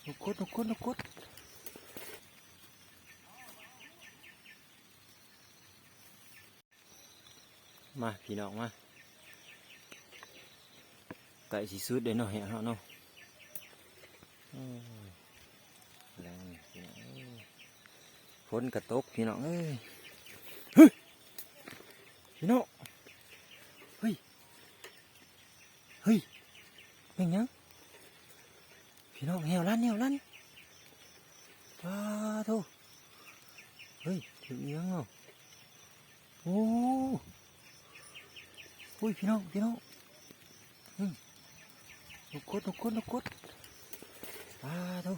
ນົກກົດ ນົກກົດ ນົກກົດ. ມາພີ່ນ້ອງມາ ໃກ້ຊິສຸດເດ້ເນາະ ແຫ້ງເນາະ. ໂອ້ຍ ແລງນີ້ພີ່ນ້ອງເອີຍ ຝົນກະຕົກພີ່ນ້ອງເອີຍ. ເຮີ້ຍ ພີ່ນ້ອງ ເຮີ້ຍ ເຮີ້ຍ ແມ່ນຫຍັງ? ພີ່ນ້ອງ ແຫ້ວລັນ ແຫ້ວລັນ ປາໂທ້. ເຮີ້ຍ ຖືກອີຫຍັງເນາະ? ໂອ້ ໂອ້ຍ ພີ່ນ້ອງ ພີ່ນ້ອງ ອືມ ນົກກົດ ນົກກົດ ນົກກົດ ປາໂທ້.